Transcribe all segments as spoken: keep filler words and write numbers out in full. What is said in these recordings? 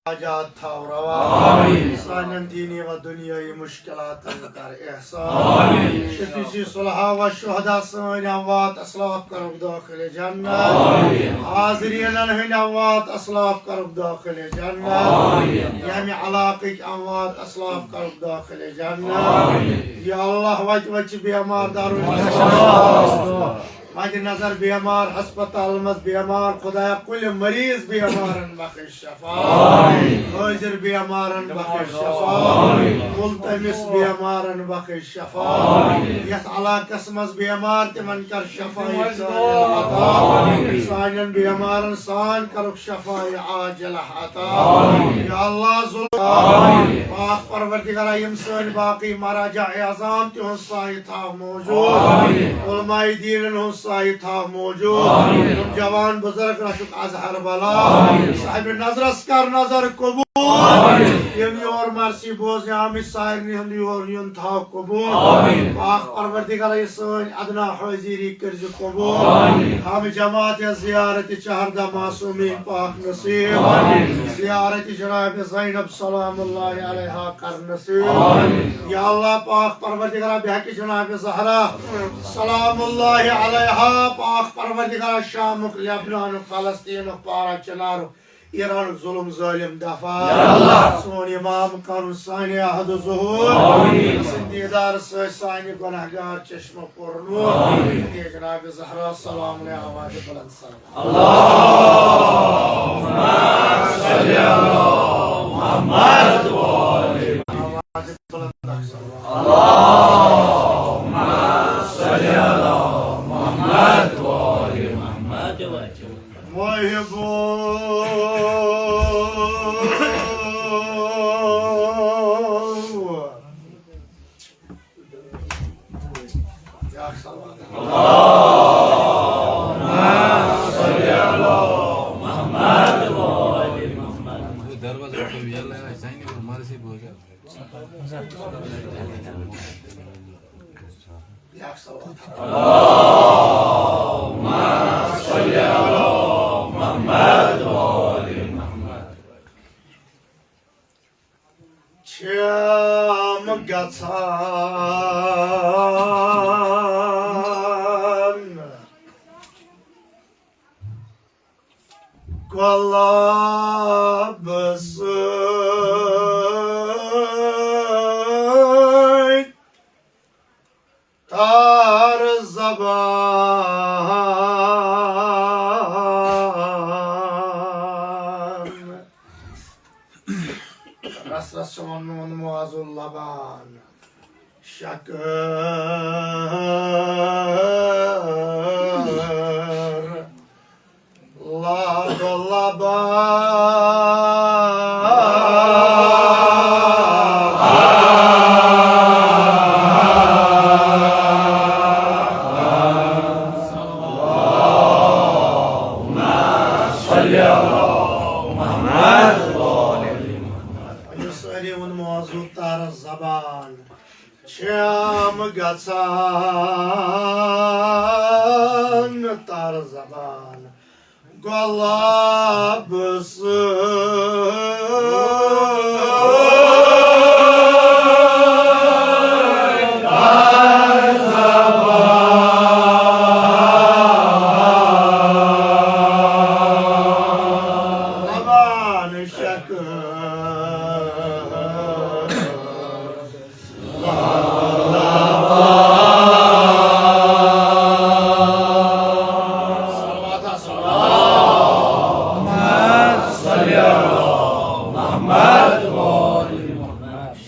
حاجات تھاو روا۔ آمین۔ سانٮ۪ن دینی و دنیٲیی مشکلاتن کر احسان۔ آمین۔ شفیع صلحا و شہدا سٲنۍ اموات اسلاف کرُکھ دٲخل جنت۔ آمین۔ حاضریٖنن ہٕنٛدۍ اموات اسلاف کرُکھ دٲخل جنت۔ آمین۔ ییٚمہِ علاقٕکۍ اموات اسلاف کرُکھ دٲخل جنت۔ آمین۔ یا اللہ، وتہِ وتہِ چھِ بیمار دارُن۔ مد نظر بیمار، ہسپتال منٛز بیمار، خدایا کُلہِ مریض بیمارن بخش شفا۔ آمین۔ حٲضِر بیمارن بخش شفا۔ آمین۔ ملتمس بیمارن بخش شفا۔ آمین۔ یتھ علاقس منٛز بیمار تِمن کر شفا عطا۔ آمین۔ سانٮ۪ن بیمارن سان کرُکھ شفا عاجلہ عطا۔ آمین۔ یا اللہ ظلم۔ آمین۔ پاک پروردگارا، یِم سٲنۍ باقٕے مراجع عظام تِہُنٛد سایہِ تھاو موجود۔ آمین۔ علماء دیٖنن ہُنٛد سایہِ تھاو موجود۔ آمین۔ یِم جوان بزرگ رچھُکھ از ہر بلا۔ آمین۔ صاحب نظرس کر نظر قبول۔ آمین۔ یِم یور مرثی بوزنہِ آمٕتۍ سارنٕے ہُنٛد یور یُن تھاو قبول۔ آمین۔ پاک پروردگارا، یہِ سٲنۍ ادنا حٲضری کٔرزِ قبول۔ آمین۔ ہم جماعت یا زیارت چہاردہ معصومین پاک نصیب۔ آمین۔ زیارت جناب زینب سلام اللہ علیہا کر نصیب۔ آمین۔ یا اللہ پاک پروردگارا، بحق جناب زہرا سلام اللہ علیہا، پاک پروردگارا، شامک، لبنانک، فلسطینک، پارا چنارک، ایرانک ظلم ظٲلم دفع۔ یا اللہ۔ سون امام کرُن سانہِ عہد و ظہور۔ آمین۔ سٕنٛدِ دیدار سۭتۍ سانہِ گناہگار چشمہٕ پُر نور۔ آمین۔ اے جناب زہرا سلام نے آواز بلند سلام۔ اللهم صل على محمد وآل آواز بلند سلام۔ اللهم صل على محمد وآل محمد۔ محبو۔ دروازہ کھول، یلہٕ آسہِ زَنہِ اور مرضی بوزان۔ چھم گژھان گۄلاب سۭتۍ تار زبان۔ رس رس چھُ وَنُن معاذ اللبان۔ شکر لب لبان۔ یُس علی ووٚن موضوع تار زبان۔ چھم گژھان تر زبان گۄلاب سۭتۍ۔ زبان شکر۔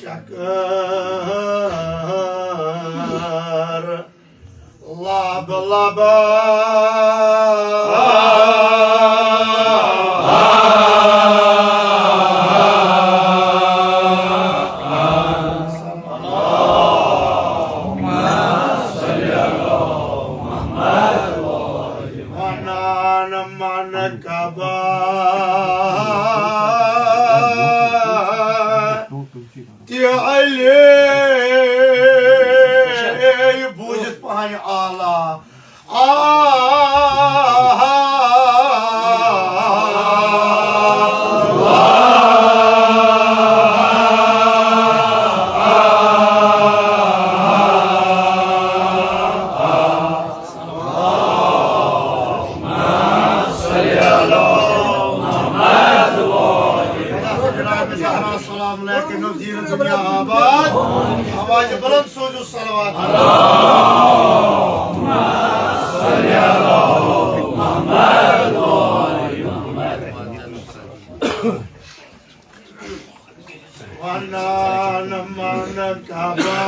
شکر لب لب۔ السلام علیکم، دین دنیا آباد۔ آواز بلند سوزو صلوات۔ ونان من کعبہ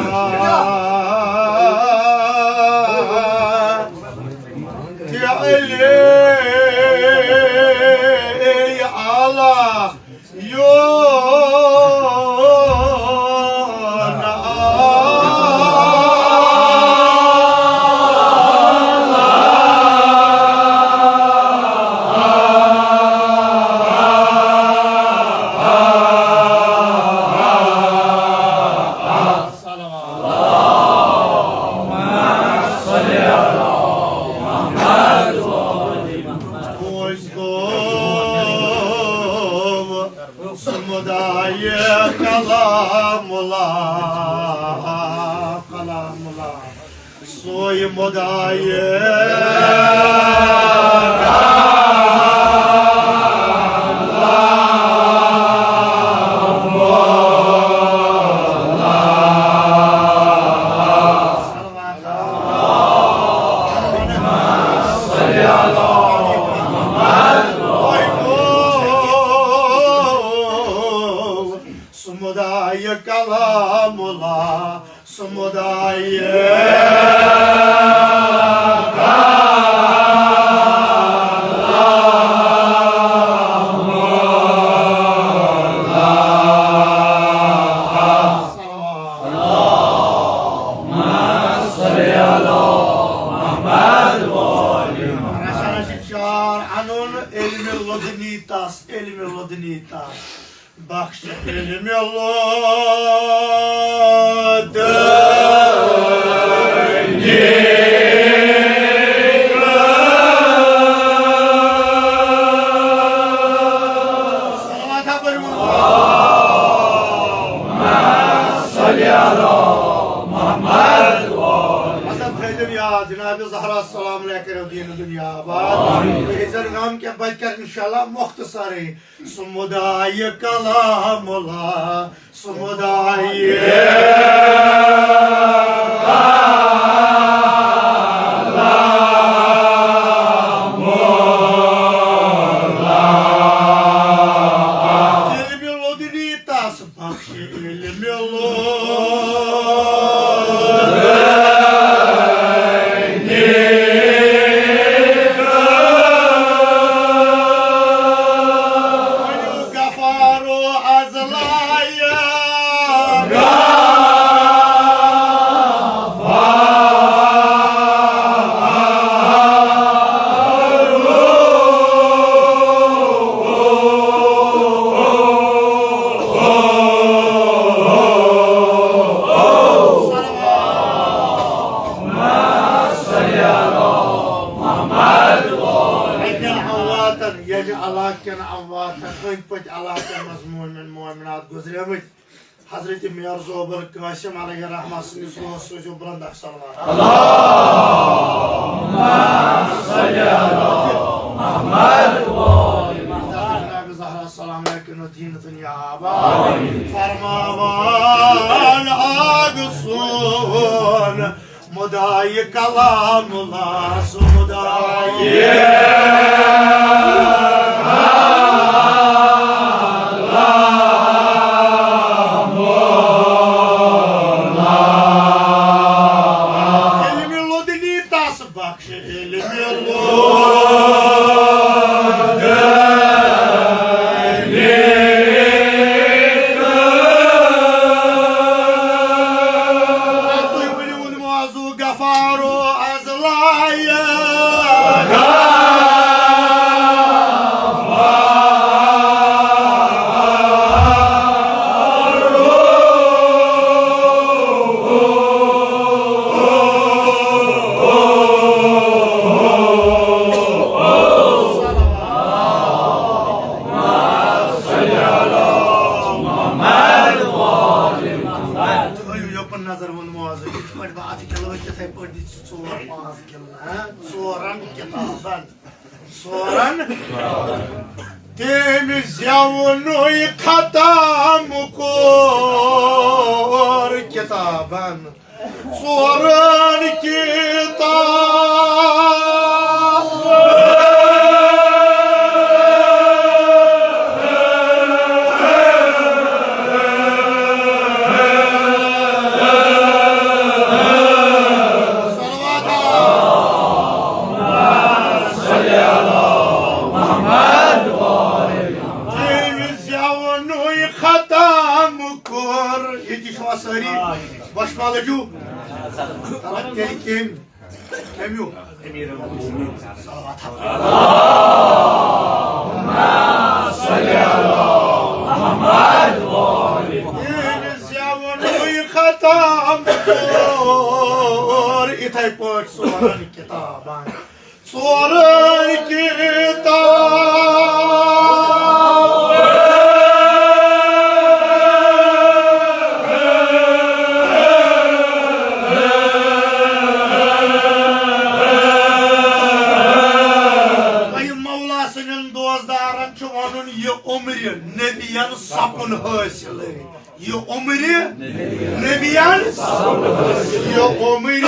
تہِ علی اعلیٰ یون۔ سمدائے کلام اللہ، کلام اللہ۔ سوی مدعی سمدائے کلام اللہ، سمدائے رشا رشید شعر انُن علم لدنی تس، علم لدنی تس۔ بخش علم لدنی۔ صلوات ہا پٔرِو۔ حسن تھٲیزیو یاد، جناب زہرا سلام علیہ کٔرِو دین دنیا آباد۔ بیٚیہِ ہیٚزن غم کینٛہہ، بہٕ تہِ کرٕ انشاءاللہ مختصرٕے۔ سمدائے کلام اللہ، سمدائے کلام اللہ۔ علم لدنی تس بخش علم لدنی۔ غفار از لایق۔ ییٚتہِ علاقن، ییٚتہِ علاقن، علاقن، أنٛدۍ پٔکۍ علاقن منٛز مومن مومنات گُزریمٕتۍ۔ حضرت میر زوبل قاسم علیہ الرحمہ سٕنٛدِس روحس سوٗزِو بلند اکھ صلوات۔ جناب زہرا سلام علیکم دین دنیا آباد۔ فرماوان آگ سون مدعی کلام اللہ، سو مدعی کلام اللہ۔ علم لدنی تس بخش علم لدنی۔ تُہۍ ؤنِو، ؤنِو آز غفارو از لایق۔ تھٲیِو یوکُن نظر، ووٚنمو آز، یِتھ پٲٹھۍ بہٕ اَتھٕ کِلوٕ تِتھَے پٲٹھۍ دِژ ژٕ ژور پانٛژھ کِلوٕ، ہہ؟ ژورَن کِتابَن۔ ژورَن۔ تٔمۍ زیوٗنُے ختم کوٚر کتابن ژورن کتاب۔ تٔمۍ زیوٗنُے ختم کوٚر۔ ییٚتی چھِوا سٲری؟ بشمالہٕ چھُ؟ تَلہٕ تیٚلہِ کٔمۍ؟ کٔمیُک؟ تٔمۍ زیوٗنُے ختم کوٚر۔ یِتھَے پٲٹھۍ ژورن کتابن۔ ژورن کتاب۔ وۄنۍ مولا سٕنٛدٮ۪ن دوستدارن چھُ ونُن، یہِ عمرِ نبین سپُن حٲصِل۔ یہِ عمرِ نبیَن، یہِ عمرِ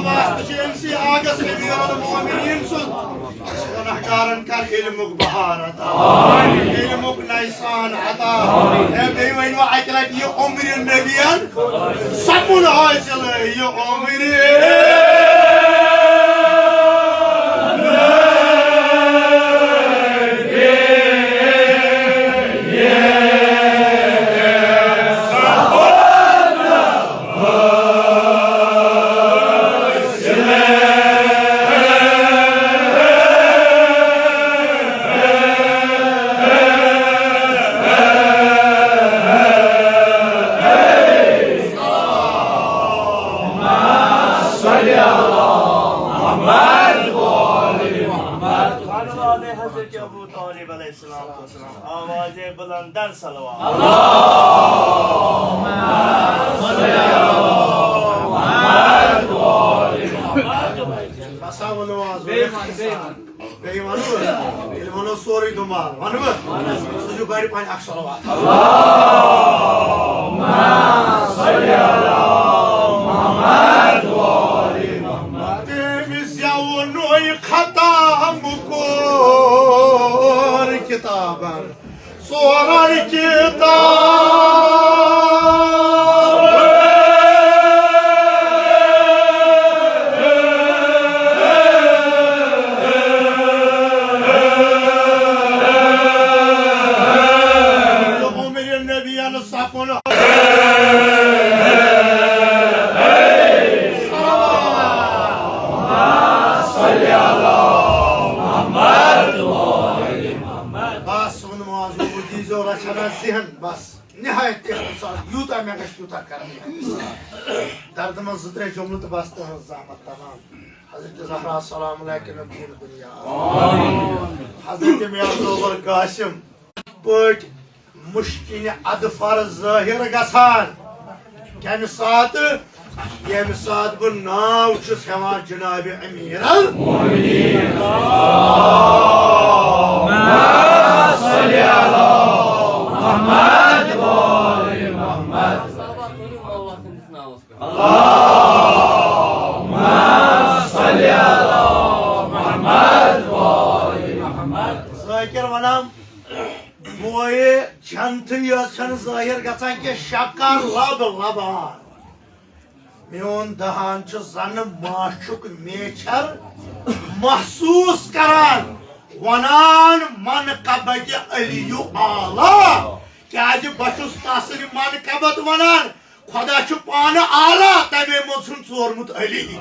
واسطہٕ چھُ أمۍ سٕے آگس امیر المومنین سُنٛد۔ گناہگارن کر علمُک بہار عطا، علمُک نسان عطا۔ ہے، بیٚیہِ ؤنِو اَکہِ لٹہِ، یہِ عمرِ نبیَن سپُن حٲصِل، یہِ عمرِ صلوات حضرت ابو طالب علیہ السلام والسلام۔ آواز بلندن صلوات۔ بسا ونو آز۔ بیٚیہِ وَن، بیٚیہِ وَن۔ بیٚیہِ وَنو۔ ییٚلہِ وَنو سورُے دُمال، وَنہٕ بہٕ؟ سُہ چھُ گۄڈٕ پَنٕنۍ اَکھ صلوات۔ تٔمۍ زیوٗنُے ختم کوٚر کتابن۔ ژورن کتاب۔ عمرِ نبیَن سپُن۔ بس، ووٚن ماز، ووٚن دیٖزیو رچھنا ذہن، بس۔ نہایت اختصار، یوٗتاہ مےٚ گژھِ تیوٗتاہ کرٕ بہٕ۔ دردٕ منٛز زٕ ترٛےٚ جملہٕ تہٕ بس، تٕہٕنٛز زحمت تمام۔ حضرت زہرا سلام علیکم دین دنیا۔ حضرت میاں زوبر قاسم پٲٹھۍ مُشکِنہِ اَدفر ظٲہِر گژھان۔ کَمہِ ساتہٕ؟ ییٚمہِ ساتہٕ بہٕ ناو چھُس ہٮ۪وان جناب امیر المومنین۔ ذٲکِر وَنان، بوے، جنتٕے یٲژ چھَنہٕ ظٲہِر گژھان کینٛہہ، شکر لب لبان۔ میون دہان چھُ زنہٕ ماچھُک میچھر محسوس کران، ونان منقبتِ علی اعلیٰ، کیازِ بہٕ چھُس تسٕنٛدِ منقبت ونان۔ خدا چھُ پانہٕ اعلیٰ، تمے منٛز چھُن ژورمُت علی۔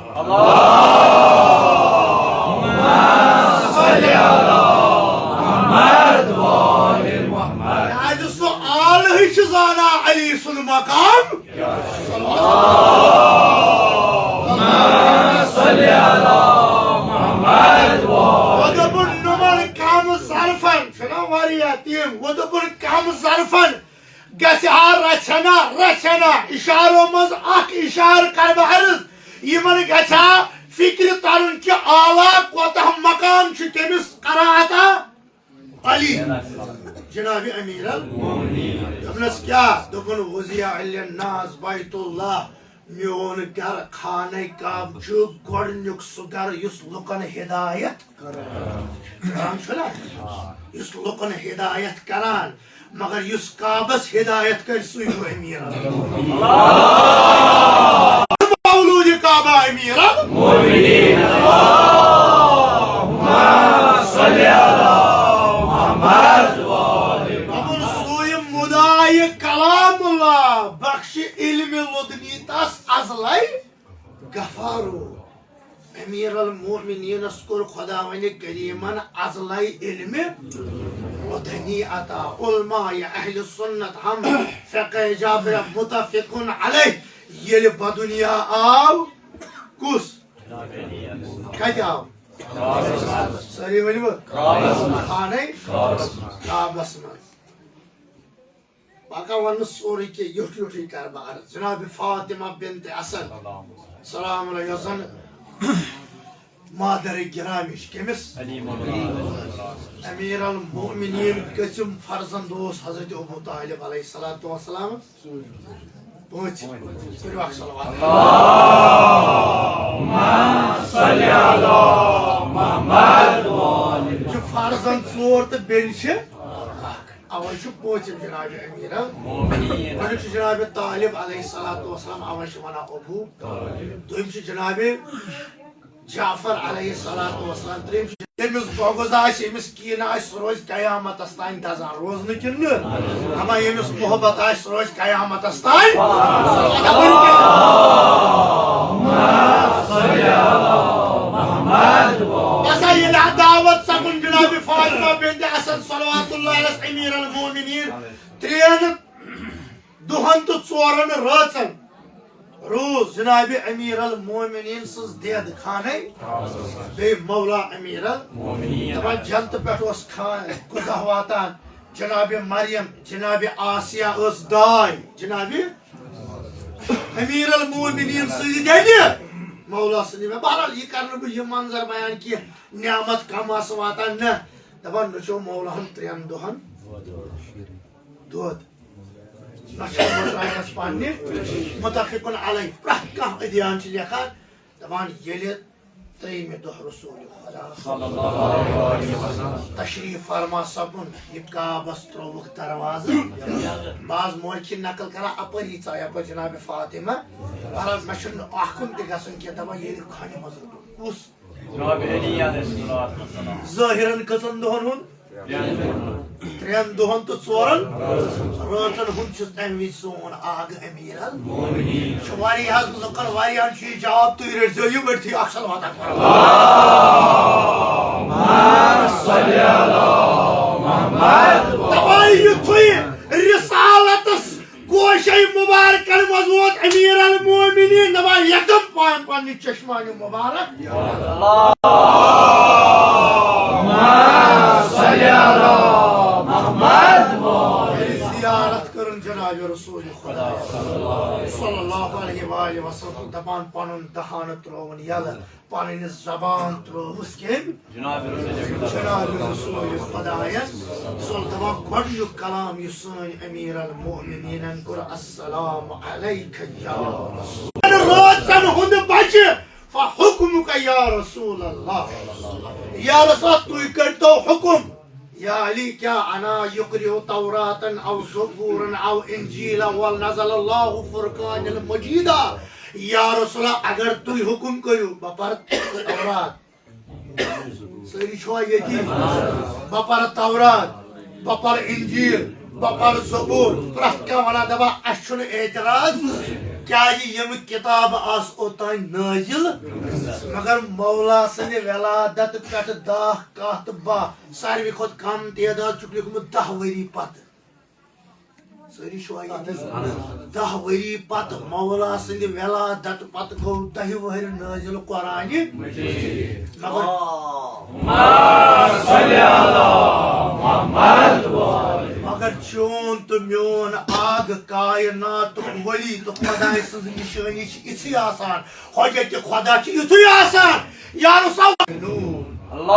کیازِ سُہ آلہٕے چھُ زانان علی سُنٛد مقام۔ وۄنۍ دوٚپُن، نُمَن کم ظرفن، چھُنہ واریاہ تِم، وۄنۍ دوٚپُن، کم ظرفن گژھِ ہا رژھِ ہنا، رژھِ ہنا، اشارو منٛز اکھ اشارٕ کرٕ بہٕ عرض، یِمن گژھِ ہا فکرِ ترُن کہِ اعلیٰ کوتاہ مقام چھُ تٔمِس کران عطا۔ علی، جناب امیر المومنین۔ دوٚپنس کیٛاہ؟ دوٚپُن، وضع علی الناس بیت اللہ، میون گرٕ خانہ کعبہ چھُ گۄڈنیُک سُہ گرٕ یُس لُکن ہدایت کران چھُ نا، یُس لُکن ہدایت کران، مگر یُس کعبس ہدایت کرِ، سُے گوٚو امیر المومنین۔ مولود کعبہ امیر المومنین۔ اللہم صل علی محمد۔ دوٚپُن، سُے مدعا کلام اللہ، بخش علم لدنی تس ازلے غفارو۔ امیر المومنینس کوٚر خداوند کریمن ازلے علم لدنی عطا۔ علماء اہل سنت ہم فقہ جعفر متفقون علیہ۔ ییٚلہِ بدنیا آو، کُس؟ کتہِ آو؟ سٲری ؤنِو۔ خانہ کعبس منٛز۔ پکان ونہٕ سورُے کینٛہہ، یُتھ یُتھُے کرٕ بہٕ عرض۔ جناب فاطمہ بنت اسد، سلام علیہ، یۄس زن مادر گرامی چھِ۔ کٔمِس؟ امیر المومنین کٔژِم فرزند اوس حضرت ابو طالب علیہ الصلوۃ والسلام؟ پانٛژِم۔ کٔرِو اکھ صلوات۔ چھِ فرزند ژور تہٕ بیٚنہِ چھِ اکھ۔ اوے چھُ پوٗنٛژِم جناب امیر المومنین۔ گۄڈٕنیُک چھُ جناب طالب علیہ الصلوۃ والسلام، اوے چھِ ونان ابو۔ دوٚیِم چھُ جناب جعفر علیہ الصلوۃ والسلام۔ ترٛیٚیِم چھُ، ییٚمِس بغض آسہِ، ییٚمِس کینہٕ آسہِ، سُہ روزِ قیامتس تام دزان۔ روز نہٕ کِنہٕ نہٕ؟ اما ییٚمِس محبت آسہِ، سُہ روزِ قیامتس تام۔ بس ییٚلہِ دعوت سپُن جناب فاطمہ بنت اسد صلوات اللہ علیہ امیر المومنین، ترٛٮ۪ن دۄہن تہٕ ژورن رٲژن روٗز جناب امیر المومنین سٕنٛز دید خانٕے، بیٚیہِ مولا امیر المومنین۔ دپان جنتہٕ پٮ۪ٹھ اوس خان قدح واتان، جناب مریم، جناب آسیہ ٲس داے، جناب امیر المومنین سٕنٛزِ دٮ۪دِ مولا سٕنٛدِ۔ بہرحال، یہِ کرٕ نہٕ بہٕ یہِ منظر بیان کینٛہہ، نعمت کم آسہٕ واتان، نہ۔ دپان نہ چیوٚو مولاہن ترٛٮ۪ن دۄہن دۄد۔ نہ چھُ مُشرکس پننہِ متفقن علیہ۔ پرٛٮ۪تھ کانٛہہ ادیان چھِ لیکھان، دپان ییٚلہِ ترٛیٚیِمہِ دۄہ رسول خدا صلی اللہ علیہ وسلم تشریف فرما سپُن، یہِ کعبس ترٛووُکھ دروازٕ۔ بعض مورخین نقل کران اپٲری ژاے اپٲرۍ جناب فاطمہ۔ مہراز، مےٚ چھُنہٕ اکھ کُن تہِ گژھُن کینٛہہ، دپان ییٚلہِ کھۄنہِ منٛز روٚٹُن۔ کُس؟ جناب علی علیہ الصلوۃ والسلام۔ ظٲہِرن کٔژن دۄہن ہُنٛد؟ ترٛٮ۪ن دۄہن تہٕ ژورن رٲژن ہُنٛد چھُ تَمہِ وِزِ سون آغا امیر المومنین۔ چھُ واریاہس لُکن، واریاہن چھُ یہِ جواب، تُہۍ رٔٹۍزیو یہِ، ؤٹھٕے اکھ صلوات اکبر۔ دپان یُتھُے رسالتس گوشے مبارکن منٛز ووت امیر المومنین، دپان یکم پان پننہِ چشمانِ مبارک۔ ییٚلہِ زیارت کٔرٕن جناب رسول خدا صلی اللہ علیہ وآلہ وسلم، دپان پنُن دہانہٕ ترٛووُن یلہٕ، پنٕنۍ زبان ترٛٲوٕس کٔمۍ؟ جناب رسول خدایس۔ سُہ اوس دپان گۄڈنیُک کلام یُس سٲنۍ امیر المومنینن کوٚر، السلام علیک یا رسول۔ رٲژن ہُنٛد بچہِ، فحکمک یا رسول اللہ۔ یا رسول، تُہۍ کٔرۍتو حکم۔ یا علی، کیا انا یقرئ توراتن او زبورن او انجیل ول نزل اللہ فرقان المجیدہ؟ یا رسول اللہ، اگر تُہۍ حکم کٔرِو، بہٕ پرٕ تورات۔ سٲری چھوا ییٚتی؟ بہٕ پرٕ تورات، بہٕ پرٕ انجیل، بہٕ پرٕ زبور۔ پرٛٮ۪تھ کانٛہہ ونان دپان، اسہِ چھُنہٕ اعتراض۔ کیازِ یِم کتابہٕ آسہٕ اوٚتام نٲزِل، مگر مولا سٕنٛدِ ولادت پٮ۪ٹھ دَہ، کاہ تہٕ باہ، ساروی کھۄتہٕ کم تعداد چھُکھ لیوٗکھمُت دَہ ؤری پتہٕ۔ سٲری چھِوا ییٚتہِ؟ دَہ ؤری پتہٕ مولا سٕنٛدِ ولادت پتہٕ گوٚو دَہہِ وٕہٕرۍ نٲزِل قرآنِ مجیٖد۔ مگر مگر چون تہٕ میون آغ کائناتُک ولی تہٕ خۄداے سٕنٛز نِشٲنی چھِ یِژھٕے آسان، حجت خۄدا چھِ یِتھُے آسان۔ یا رسول اللہ،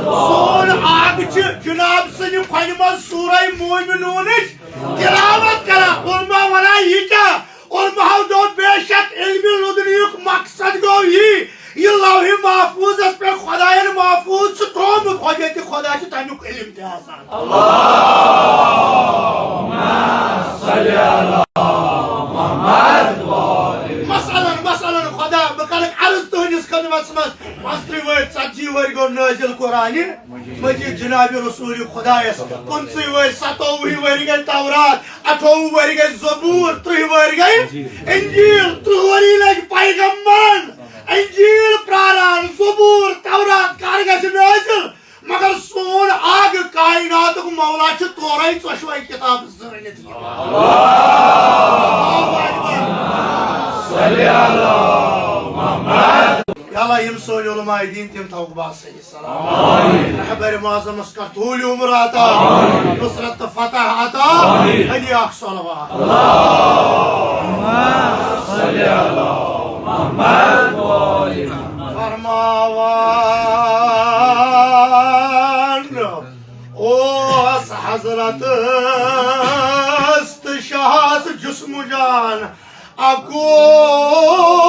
سون آغ چھِ جناب سٕنٛدِ کھۄنہِ منٛز سورہ مومنونٕچ تلاوت کران۔ علماء ونان، یہِ کیٛاہ؟ علماء دوٚپ، بے شک علمِ لدنیُک مقصد گوٚو یی، یہِ لوح محفوظس پٮ۪ٹھ خۄداین محفوظ چھُ تھوٚومُت، حجت خۄدا چھُ تمیُک علم تہِ آسان۔ مثلاً، مثلاً، خۄدا، بہٕ کرٕ عرض تُہنٛدِس خدمتس منٛز، پانٛژترٕٛہ وٕہٕرۍ، ژتجی وٕہٕرۍ گوٚو نٲزِل قرآنِ مجیٖد جناب رسول خۄدایس، پٕنٛژٕہ وٕہٕرۍ، ستووُہ وٕہٕرۍ گٔے تورات، اَٹھووُہ وٕہٕرۍ گٔے زبور، ترٕٛہ وٕہٕرۍ گٔے انجیل، ترٕٛہ ؤری لٔگۍ پیغمبرن انجیل پراران، زبور، تورات کر گژھِ نٲزِل؟ مگر سون آغ کائناتُک مولا چھُ تورے ژۄشوے کتابہٕ زٲنِتھ یِوان۔ اللہ اکبر۔ یا اللہ، یِم سٲنۍ علماء دین، تِم تھاوُکھ باس صحیح سلام۔ رہبر معظمس کر طول عمر عطا، نصرت تہٕ فتح عطا۔ علی اکھ صلوات۔ فرماوان اوس حضرت است شاہس جسم جان اکوے۔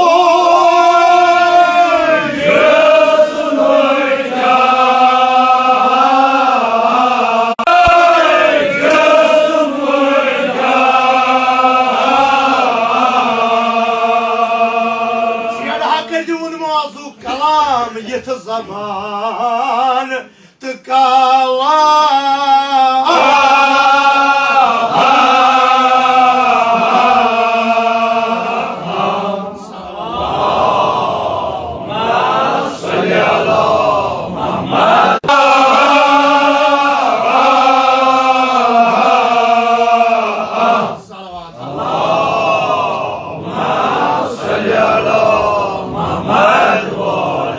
ژیڑٕ ہا کٔرۍزِ وُن موضوع کلام یتھ زبان تہٕ کلام۔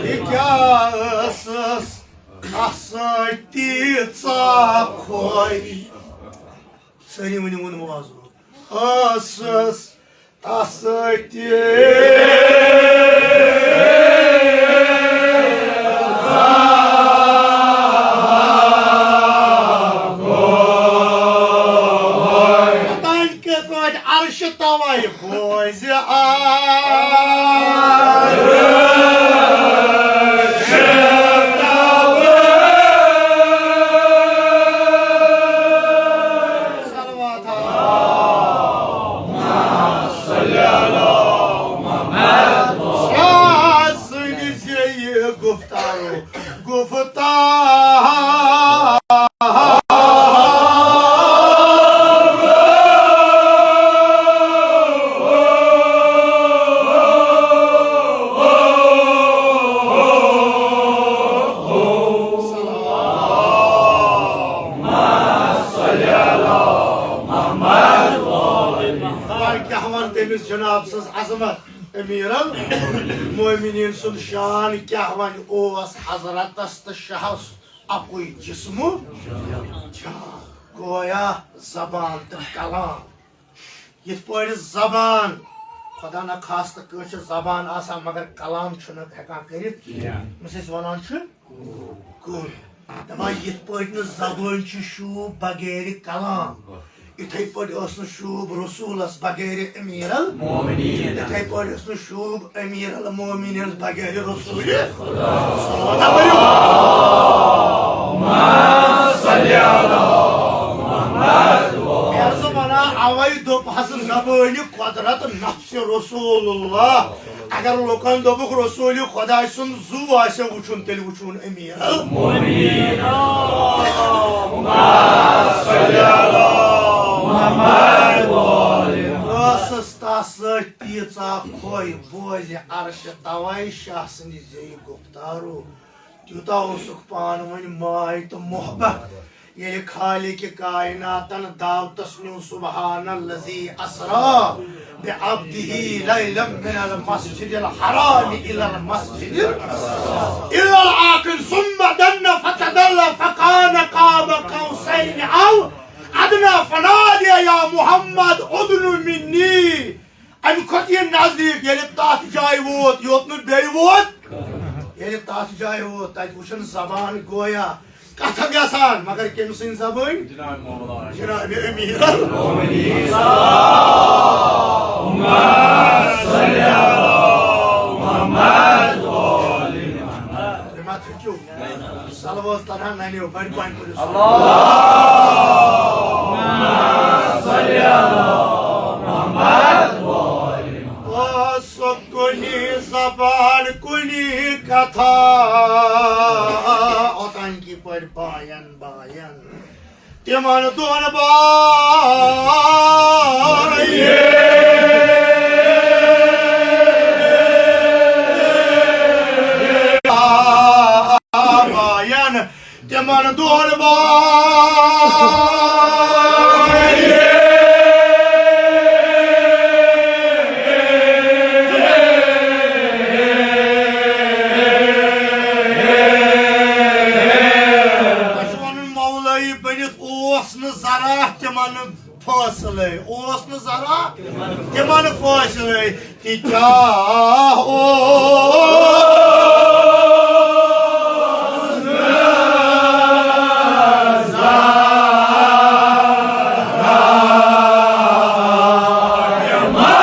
یہِ کیٛاہ ٲسٕس؟ اَتھ سۭتۍ تیٖژاہ خۄش۔ سٲری ؤنِو، ووٚن موضوع۔ ٲسٕس تَتھ سۭتۍ تیٖژاہ خۄش۔ اوٚتام کِتھ پٲٹھۍ عرشہِ توے بوزِ آ۔ صلوات۔ شاہ سٕنٛدِ زیٚیہِ گُفتارو گُفتار۔ وۄنۍ کیٛاہ وَنہٕ تٔمِس جناب سٕنٛز عظمت؟ امیر المومنین سُنٛد شان کیٛاہ وۄنۍ اوس حضرتس تہٕ شاہس اکُے جسمہٕ جان، گویا زبان تہٕ کلام۔ یِتھ پٲٹھۍ زبان، خدا نہ خاستہٕ کٲنٛسہِ چھِ زبان آسان مگر کلام چھُنہٕ ہٮ۪کان کٔرِتھ کینٛہہ۔ ییٚمِس أسۍ وَنان چھِ کُل۔ دَپان یِتھ پٲٹھۍ نہٕ زبٲنۍ چھِ شوٗب بغیر کلام، یِتھَے پٲٹھۍ ٲس نہٕ شوٗب رسوٗلس بغیر امیر المومنین۔ یِتھَے پٲٹھۍ ٲس نہٕ شوٗب امیر المومنین بغیر رسول۔ صلوات پٔرِو۔ مےٚ ٲس وَنان، اَوَے دوٚپ حض زبٲنہِ قۄدرت نفسِ رسول اللہ۔ اگر لوکن دوٚپُکھ رسول خۄداے سُنٛد زُو آسہِ وٕچھُن، تیٚلہِ وٕچھُن امیر المومنین۔ ٲسٕس تس سۭتۍ تیٖژاہ خۄش بوزِ عرشہِ توے شاہ سٕنٛدِ زیٚیہِ گُفتارو۔ تیوٗتاہ اوسُکھ پانہٕ ؤنۍ ماے تہٕ محبت۔ ییٚلہِ خالق کائناتن دعوتس نیوٗ، سبحان الذی اسری بعبدہ لیلا من المسجد الحرام الی المسجد الی الاقصی ثم دنا فتدلی فکان قاب قوسین او ادنی فنادی یا محمد ادن منی۔ امہِ کھۄتہٕ یہِ نزدیٖک، ییٚلہِ تتھ جایہِ ووت، یوٚت نہٕ بیٚیہِ ووت۔ ییٚلہِ تتھ جایہِ ووت، تتہِ وٕچھن زبان گویا کتھٕ گژھان، مگر کٔمۍ سٕنٛدِ زبٲنۍ؟ جناب امیر المومنین۔ تُہۍ ما تھٔکِو؟ صلوات تران ننیو، بڑِ پہن پٔرِو۔ اللہم صل علی محمد و آل محمد۔ آ، سۄ کُنی زبان، کُنی کتھا، اوتانۍ کِتھ پٲٹھۍ باین باین۔ تِمن دۄن باین۔ تِمن دۄن باین۔ تۄہہِ چھُ وَنُن مولٲیی بٔنِتھ اوس نہٕ ذرا تِمن فٲصلے، اوس نہٕ ذرا تِمن فٲصلے، تہِ کیٛاہ اوس نہٕ ذرا تِمن۔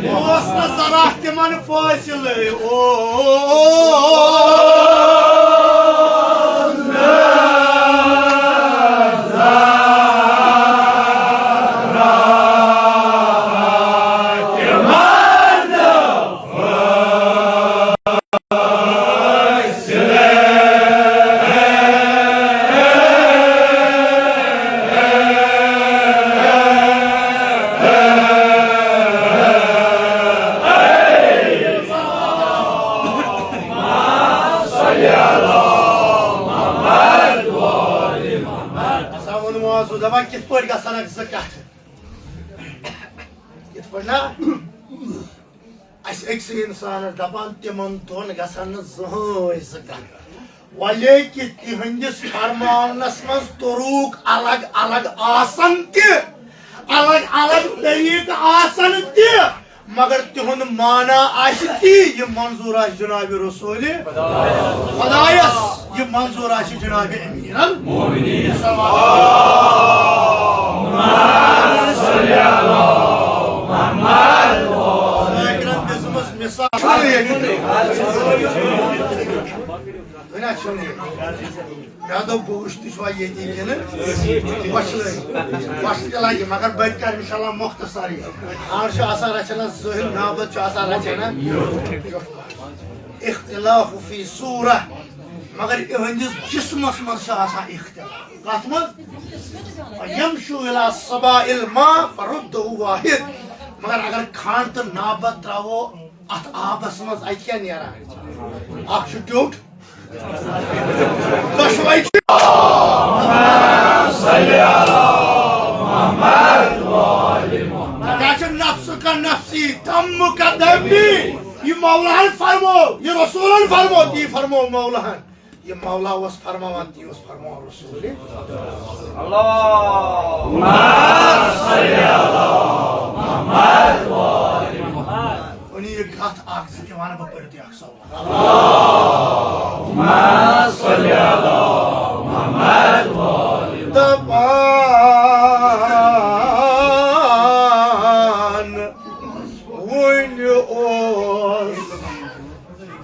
اوس نہٕ ذرا تِمن فٲصلے، اوس نہٕ سا ووٚن وازو، دَپان کِتھ پٲٹھۍ گژھن اَکھ زٕ کَتھٕ؟ کِتھ پٲٹھۍ نا؟ اَسہِ أکسٕے اِنسانَس دَپان تِمَن دۄن گژھن نہٕ زٕہٕنۍ زٕ کَتھٕ۔ وَلے کہِ تِہنٛدِس فرماونَس منٛز طرق الگ الگ آسن تہِ، الگ الگ طریقہٕ آسن تہِ، مگر تِہُنٛد معنی آسہِ تی، یہِ منظور آسہِ جناب رسول خدایس، یہِ منظور آسہِ جناب امیر المومنین۔ ذاکرن دِژمٕژ مثال۔ مےٚ دوٚپ، بہٕ وٕچھٕ، تُہۍ چھِوا ییٚتی کِنہٕ وۄچھِ لٲگِتھ؟ وۄچھِ تہِ لَگہِ، مگر بہٕ تہِ کَرٕ اِنشاء اللہ مۄختصرٕے۔ آز چھُ آسان رَچھَنا ذٲہِر، نابد چھُ آسان رَچھَنا۔ اختلاف فی صورہ، مگر یِہٕنٛدِس جسمَس منٛز چھُ آسان اختلاف۔ کَتھ منٛز؟ یمشو الی سبا الماء فرد واحد، مگر اگر کھنٛڈ تہٕ نابد ترٛاوو اَتھ آبَس منٛز، اَتہِ کیٛاہ نیران؟ اَکھ چھُ ٹیوٚٹھ، دۄشوے چھِ۔ کیٛاہ چھُ نفس کا نفسی، دم کا دمی؟ یہِ مولاہن فرمو، یہِ رسولن فرمو، تی فرمو مولاہن۔ یہِ مولا اوس فرماوان، تی اوس فرماوان رسول۔ اللہم صل علی محمد و آل محمد۔ وۄنۍ یہِ کتھ اکھ زٕ تہِ وَنہٕ بہٕ، پٔرِو تُہۍ اکھ سوال۔ اللہم صل علی محمد و آل محمد۔ دپان وُنہِ اوس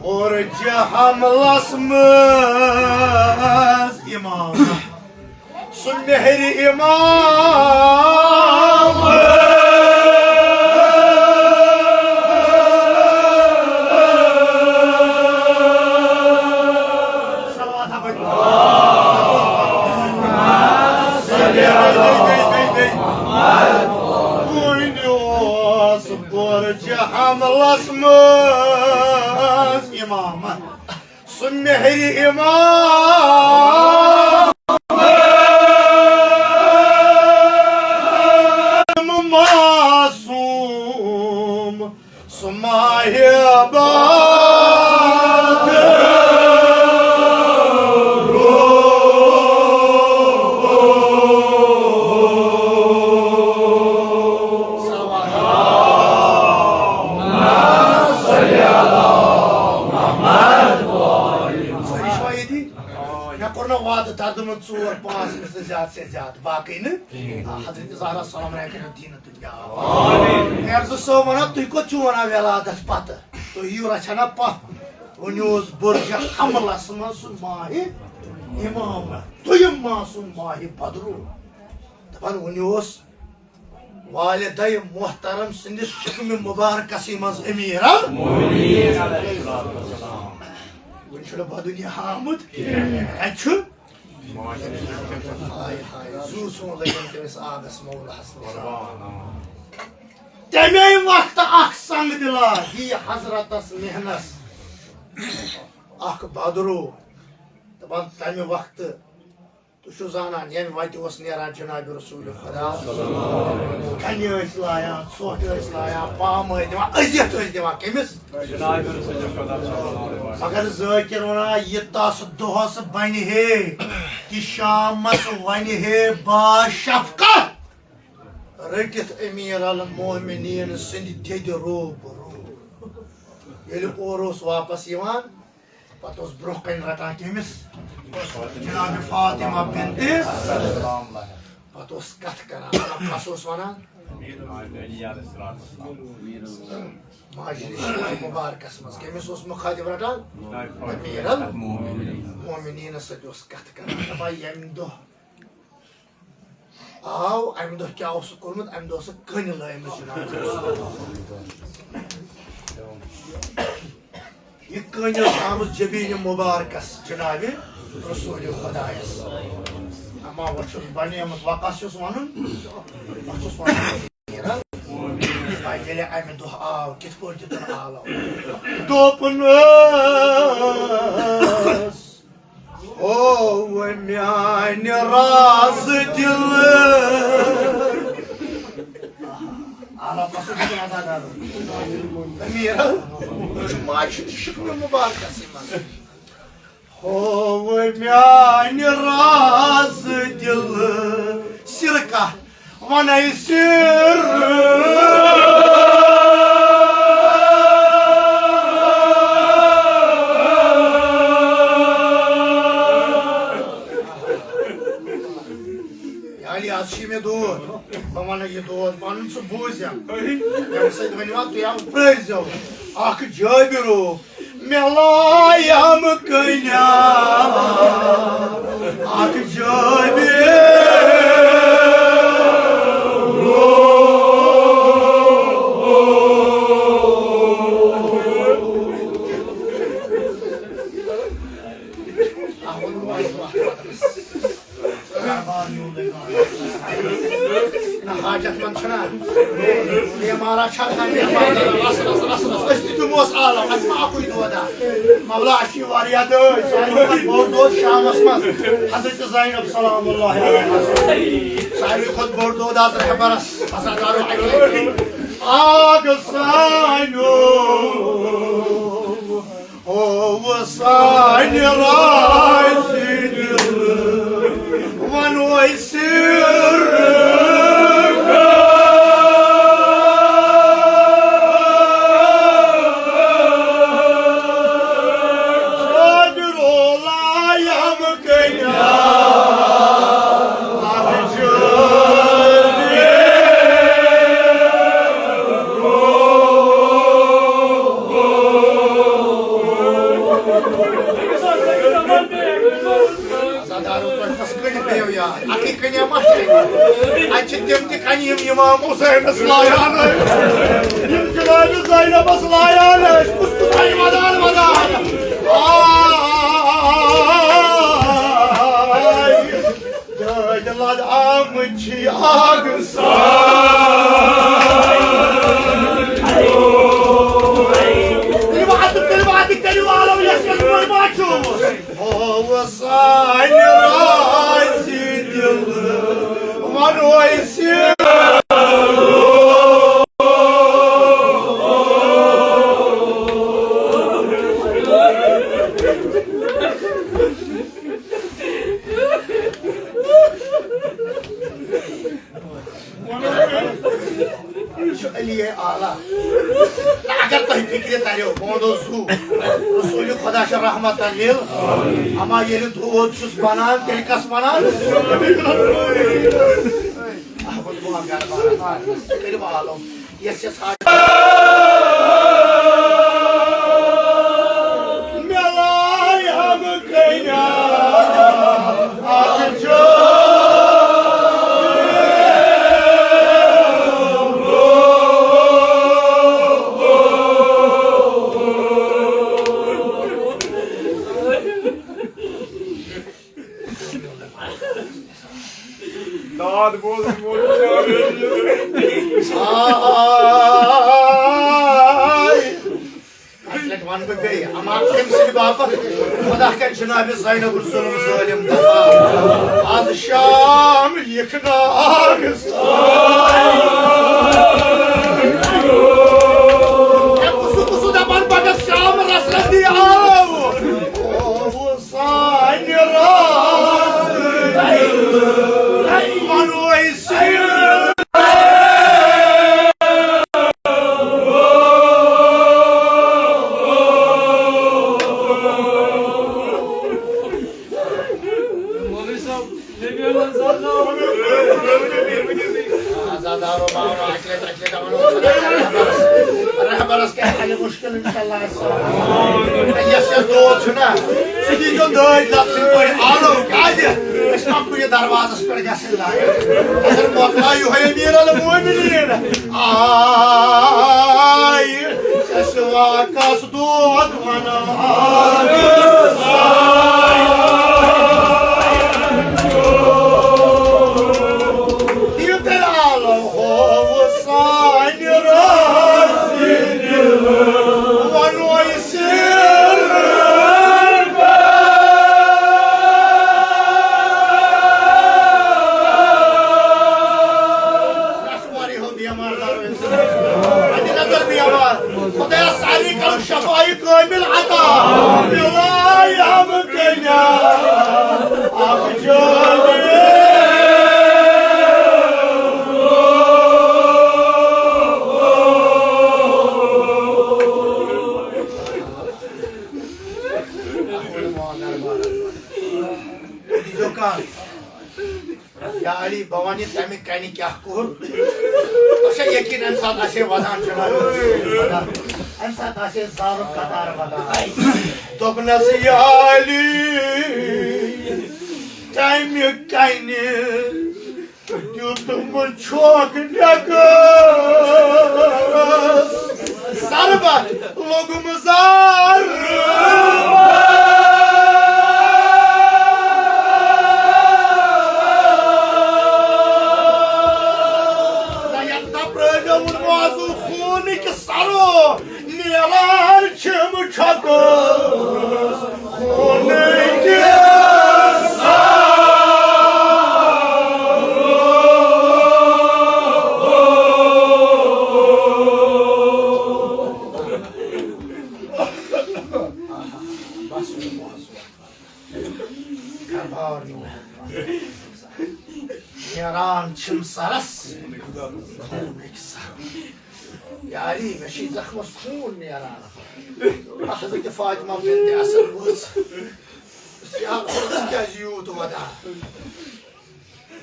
برج حملس منٛز امام، سُہ مہر امام۔ برج حملس منٛز امامت، سُہ مہرِ امام معصوم، سُہ ماہِ بدر۔ سٲری چھِوا ییٚتی؟ مےٚ کوٚر نہ وعدٕ، دردٕ منٛد ژور پانٛژھ مِنٹ تہٕ زیادٕ سے زیادٕ، باقٕے نہٕ۔ آ، حضرت زہرا سلام علیہا کٔرِو دیٖنہٕ دُنیا۔ آمین۔ میرزٕ صٲب وَنان، تُہۍ کوٚت چھِو وَنان ولادت پتہٕ؟ تُہۍ یِیِو رَچھَن نا پَتھ۔ وۄنۍ اوس برج حملس منٛز سُہ ماہِ امام، دوٚیِم معصوم ماہِ بدرو۔ دَپان، وۄنۍ اوس والدہ محترم سٕنٛدِس شکمِ مبارکسٕے منٛز امیر المومنین۔ وۄنۍ چھُنہٕ بدُنیا آمُت۔ کَتہِ چھُ؟ ہاے ہاے، زُو سون لٔگِن تٔمِس آبس مولاہس نِش۔ تَمے وقتہٕ اکھ سنگ دِلا دی حضرتس محنس اکھ بدرو۔ دَپان، تَمہِ وقتہٕ تُہۍ چھِو زانان، ییٚمہِ وَتہِ اوس نیران جناب رسول خدا، کَنہِ ٲسۍ لایان، ژھۄٹھ ٲسۍ لایان، پام ٲسۍ دِوان، اذیت ٲسۍ دِوان۔ کٔمِس؟ مگر ذٲکِر وَنان، یہِ تَس دۄہَس بَنہِ ہے، کہِ شامَس وَنہِ ہے با شفقت، رٔٹِتھ امیر المومنین سٕنٛدِ دٮ۪دِ روب روب۔ ییٚلہِ اورٕ اوس واپس یِوان، پتہٕ اوس برونٛہہ کنہِ رٹان کٔمِس؟ جناب فاطمہ بنت۔ پتہٕ اوس کتھ کران، مطلب، کس اوس ونان؟ ماجہِ نِش مبارکس منٛز کٔمِس اوس مخاطب رٹان؟ امیر المومنین سۭتۍ اوس کتھ کران۔ دپان، ییٚمہِ دۄہ آو، امہِ دۄہ کیٛاہ اوس کوٚرمُت؟ امہِ دۄہ ٲس کٔنۍ لٲیمٕژ جناب۔ یہِ کٔنۍ ٲس آمٕژ جبیٖنہِ مُبارکس جناب رسول خدایس۔ اما وۄنۍ چھُس بنیومُت، وۄنۍ کس چھُس ونُن؟ وۄنۍ چھُس ونُن۔ ییٚلہِ امہِ دۄہ آو، کِتھ پٲٹھۍ دیُتُن آلو؟ دوٚپُن ٲس، او میانہِ راز دِل۔ آلو پسند چھُ آسان کرُن۔ امیر، یہِ چھُ ماجہِ ہُنٛد شِکنہٕ مُبارکسٕے منٛز۔ ہو میانہِ راز دِل سِرکہ ونے سِر۔ یعنی از چھی مےٚ دود، بہٕ ونہٕ یہِ دود پنُن، ژٕ بوٗززٮ۪م۔ تَمہِ سۭتۍ ؤنِو تُہۍ، آو پرٛٲرۍزیو۔ اکھ جٲبِرو مےٚ لایم کٔنیا، اکھ جٲبِر۔ نہ حاجت مند چھُنہ۔ بیمارا چھا کانٛہہ بیمار؟ رس، رس، رس، رس۔ أسۍ تہِ دِموس عالم، اَسہِ ما اَکُے دود ہا؟ مولا، اَسہِ چھِ واریاہ دٲدۍ۔ ساروی کھۄتہٕ بوٚڑ دود شامس منٛز حضرت زینب سلام اللہ علیہا۔ ساروی کھۄتہٕ بوٚڑ دود آز رہبرس۔ بس حظ، دارو اَکہِ لٹہِ۔ آگ سانیو۔ ہو سانہِ رازِ دِل ونو أسۍ سِر۔ قادرو لایم کٔنیا۔ عزادارو، تۄہہِ کۄس کٔنۍ پیٚیو یاد؟ اَکٕے کٔنۍ ما چھِ؟ اَتہِ چھِ تِم تہِ کَنہِ یِم اِمام حُسینَس لایان ٲسۍ، یِم جنابِ زینبَس لایان ٲسۍ۔ کُس کُس کَنہِ ودان ودان؟ آے، دٲدۍ لَد آمٕتۍ چھِ آگہٕ سان۔ نہ، اگر تۄہہِ فِکرِ تَریو، بہٕ وَنو زُو، رسوٗلِ خۄدا چھُ رحمتاً لِل، اما ییٚلہِ دود چھُس بَنان، تیٚلہِ کَس وَنان؟ احمد مۄغل بارس، کٔرِو آلو، یَس یَس حاجت۔ مےٚ لایہِ ہم کَنہِ اَکھ جوان۔ داد بوزن وول چھُ آ۔ اَکہِ لَٹہِ وَنہٕ بہٕ بیٚیہِ، اَما تٔمۍ سٕنٛدِ باپتھ خۄدا کَرِ جنابِ زینب الظلم ظٲلِم دفع۔ آز شام یِکھ ناگ۔ ہے، کُسُ کُسُ دَپان پَگاہ شام رَس رَس دی آو۔ سانہِ راز وَنو أسۍ۔ مولوی صٲب، نبی اللہ صلی اللہ علیہ وسلم۔ آزادارو باورو، اَکہِ لَٹہِ، اَکہِ لَٹہِ وَنو رہبرس، رہبرس کیٛاہ حالہِ مُشکِل۔ انشاءاللہ آسہِ سہل۔ یَس یَس دود چھُنہ، سُہ دیٖزیو دٲدۍ لفظٕکۍ پٲٹھۍ آلو۔ کیٛازِ؟ أسۍ ما کُنہِ دروازس پٮ۪ٹھ گژھِ لایق۔ اگر مۄکلاو یِہوٚے امیر المومنین۔ آے، ژےٚ سوا کس دود ونان۔ دِیِو تیٚلہِ آلو ہووُس۔ سانہِ رازِ دِلہٕ وَنوے سِر۔ اَسہِ واریاہو بیمار دارو اِنسان۔ اَتہِ نظر بیمار۔ خۄدایا، سارنٕے کَرُن شفایہِ کٲمِل عطا۔ مِلایہِ ہم کَنہِ اَکھ جوان۔ یا علی، بہٕ وَنہٕ یہِ تَمہِ کَنہِ کیٛاہ کوٚر۔ ژےٚ چھےٚ یقیٖن اَمہِ ساتہٕ آسہِ ہے وَدان جناب۔ اَمہِ ساتہٕ آسہِ ہے زارُک قطار وَدان۔ دوٚپنَس، یا علی، تَمہِ کَنہِ دیُتم چھوکھ ڈیکس ضربت، لوٚگُم زار۔ نہ، یَتھ نہ پرٛٲرِو وُنہِ وازو خوٗنٕکۍ سَرو۔ نیران چھِم چھۄکہٕ خوٗنٕکۍ سارو۔ بس، بس۔ نیران چھِم سرس خوٗنٕکۍ سر۔ یاری، مےٚ چھِ زخمس خوٗن نیران۔ حضرت فاطمہ بنت اسد وٕژھ۔ یا خۄدا، ژٕ کیٛازِ یوٗت وَدان؟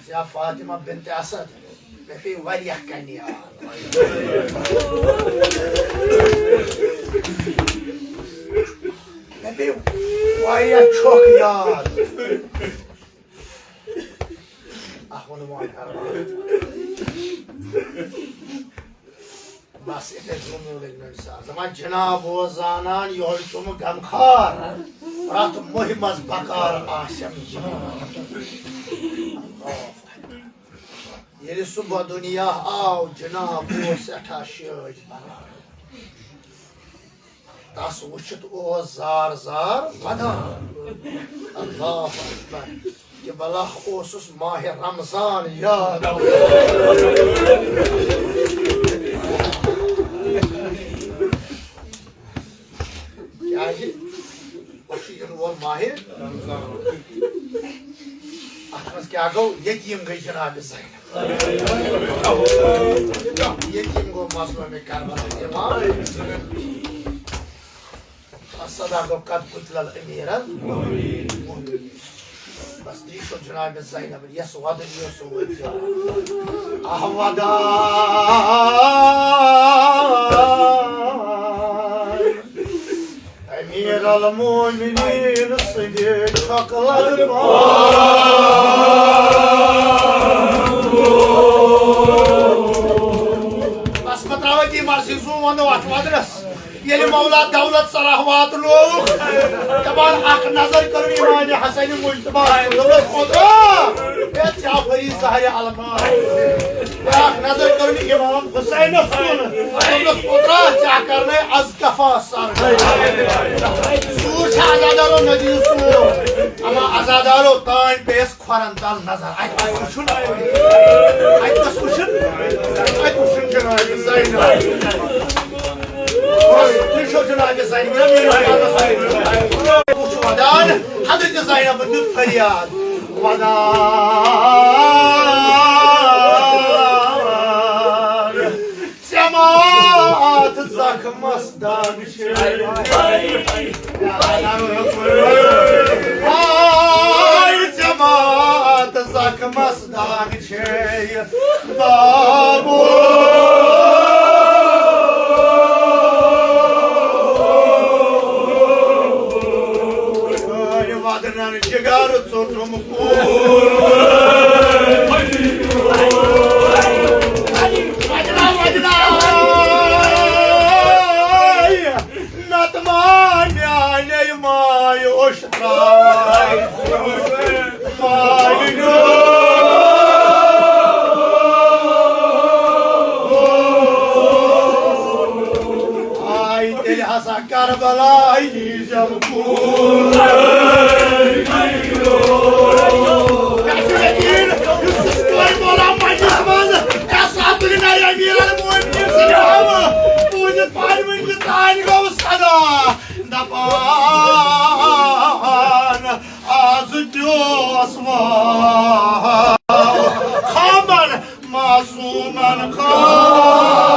یا فاطمہ بنت اسد، مےٚ پیٚیہِ واریاہ کَنہِ یاد۔ مےٚ پیٚیہِ واریاہ چھۄکھ یاد۔ اکھ ووٚنُم وۄنۍ کرٕ بہٕ۔ بس، یِتھَے کٔنۍ ووٚن مےٚ أمِس۔ دَپان، جناب اوس زانان، یِہوٚے چھُم غمخار۔ پرٛٮ۪تھ مٔہۍ منٛز بکار آسٮ۪م یِوان۔ ییٚلہِ سُہ بدُنیا آو، جناب اوس سٮ۪ٹھاہ شٲدۍ بنان۔ تس وٕچھِتھ اوس زار زار ودان۔ اللہ اکبر۔ یہِ بلا اوسُس ماہِ رمضان یاد۔ کیازِ؟ وۄنۍ چھُ یِنہٕ وول ماہِ رمضان۔ اتھ منٛز کیٛاہ کیٛاہ گوٚو؟ یتیٖم گٔے جناب زینب۔ یتیٖم گوٚو مظلوم کربلا امام۔ صدا گوٚو قد قتل الامیرن۔ بس تی چھُ جناب زینب یس ودن یوسُن وتیار۔ آہ ودان امیر المومنین سٕنٛدِ چھۄکہٕ لگہٕ بس مہ ترٛاوو تی مرضی زوٗن وَنو اَتھ وَدنَس۔ ییٚلہِ مولا دولت سراہ واتنووُکھ، دَپان اَکھ نظر کٔرٕن امام حسن مجتبیٰ۔ دوٚپنَس، پوٚترا، ہے جعفری زہرِ علم۔ بیاکھ نظر کٔرٕن امام حسینس کُن۔ دوٚپنس، پوٚترا، ژےٚ کرنے از کفا سر۔ سوٗر چھا عزادارو نجی سوٗر۔ اما عزادارو تانۍ پیٚیس کھۄرن تل نظر۔ اتہِ کُس وٕچھُن؟ اتہِ کُس وٕچھُن؟ اتہِ وٕچھُن جناب زینب۔ بس، تُہۍ چھِو جناب زینب۔ وٕچھِو ودان، حضرت زینب دیُت فریاد۔ ودان۔ ژےٚ ما اتھ زخمس دگ چھے؟ آے ژےٚ ما اتھ زخمس دگ چھے؟ بابو۔ وَدنَن جِگَر ژوٚٹُم کوٗر۔ وَدنا، وَدنا۔ نَتہٕ ما میٛانہِ مایہِ اوٚش ترٛاوان۔ مایہِ نوٚو۔ آے تیٚلہِ ہسا کربلا یی جب کوٗر۔ مےٚ چھُ یقیٖن، یُس یُس کورِ مولا مجلس منٛز، یا ساتُل ناری امیر المومنین سٕنٛدِ آوٕ، بوٗزِتھ پانہٕ ؤنۍ یہِ تانۍ گوٚو صدا۔ دپان، آز پیوس واو خامن معصومن خام۔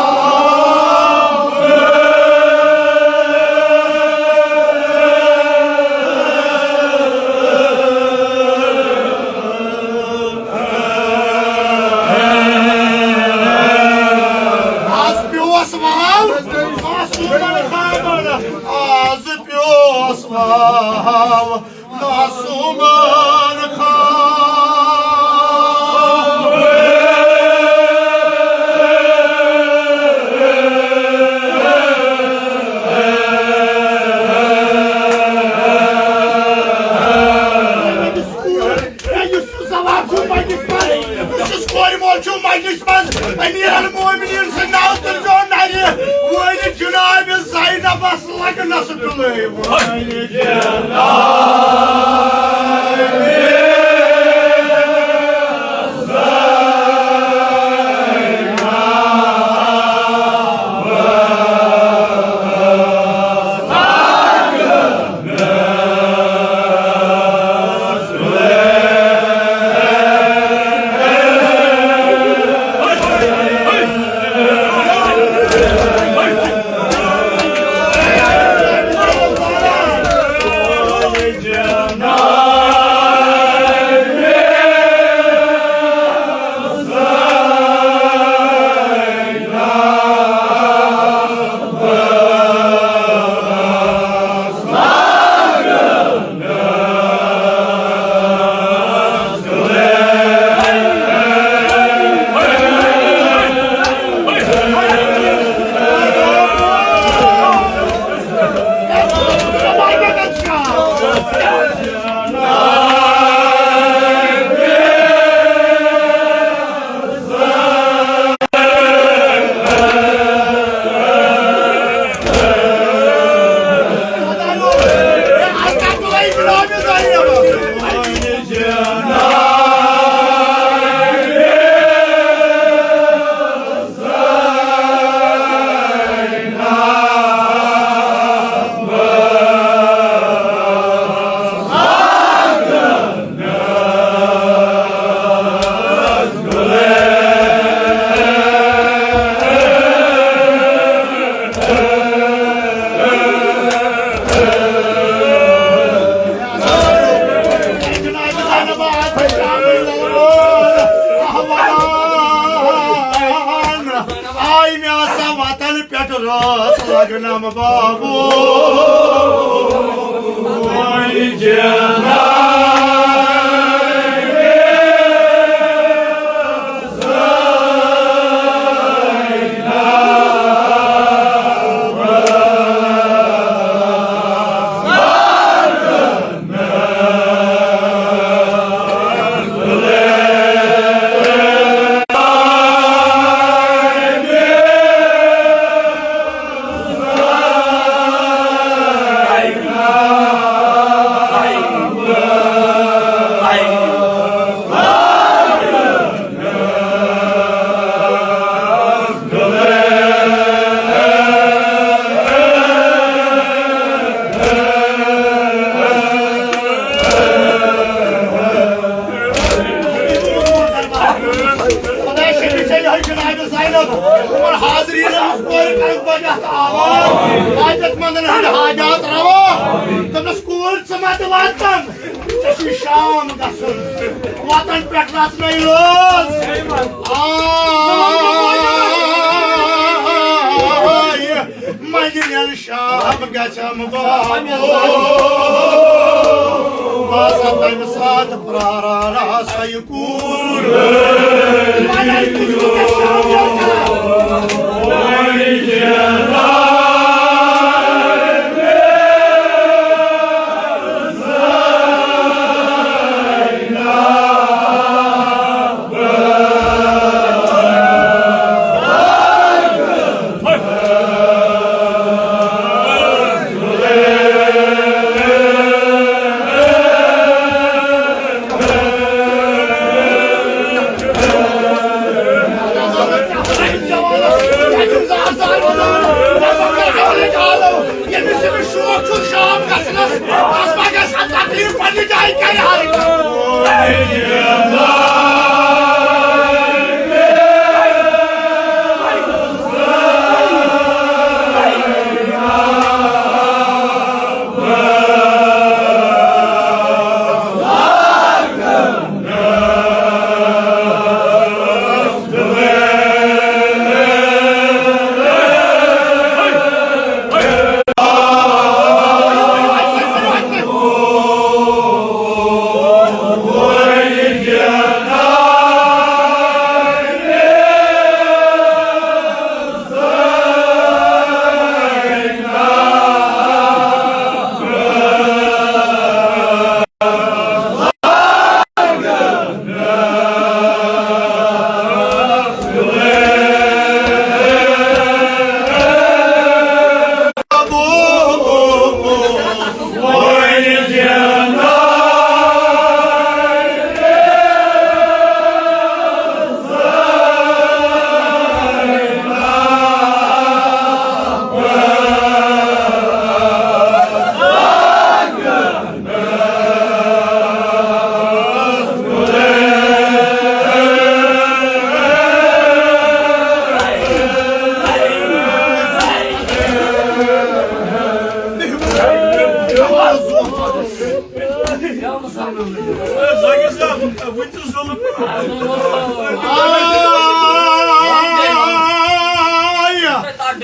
آز پیوس واو معصومن خامن، آز پیوس واو معصومن خام۔ یُس یُس زوال چھُ مجلس منٛز، یُس یُس کورِ مول چھُ مجلس منٛز، امیر المومنین سٕنٛدۍ ناو تٔرۍزیو نرِ وٲلۍ جناب زینبس لگنس ڈُلٲوِتھ۔ لگنم بابو، وۄنۍ جناب۔ خۄداے شفیع چھےٚ یِہوٚے جناب زینب۔ یِمن حاضریٖنن ہٕنٛز کورِ کرکھ بجا تہٕ آواز۔ حاجت مندن ہٕنٛدۍ حاجات روا۔ دوٚپنس، کوٗر، ژٕ ما تہِ واتن؟ ژےٚ چھُے شام گژھُن۔ وطن پٮ۪ٹھ نژنَے لٲز۔ آے، مَنٛگہِ نیر شام گژھم بابو۔ بہٕ آسہٕ تَمہِ ساتہٕ پرٛاران آسہٕ یہِ کوٗر۔ ییٚمِس ییٚمِس شوق چھُ شام گژھنَس، تَس ما گژھِ ہا تکلیٖف پننہِ جایہِ کَرِ ہا۔ آے،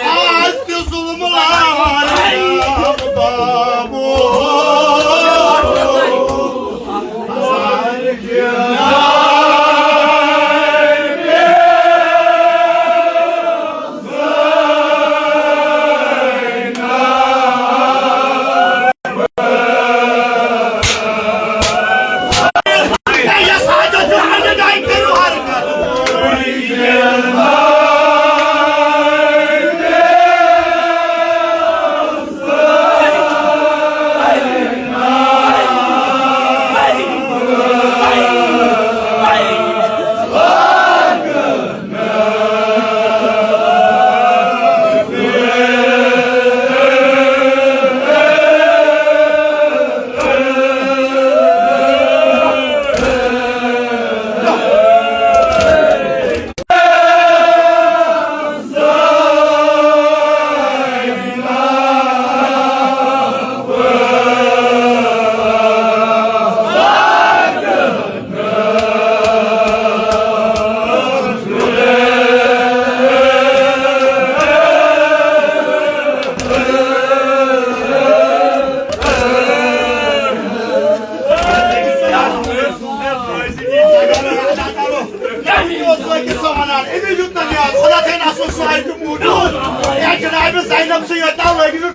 آز تہِ ظلم لارنہٕ بابو۔ زینب سٕے یوت ناو لٲگِو نہٕ۔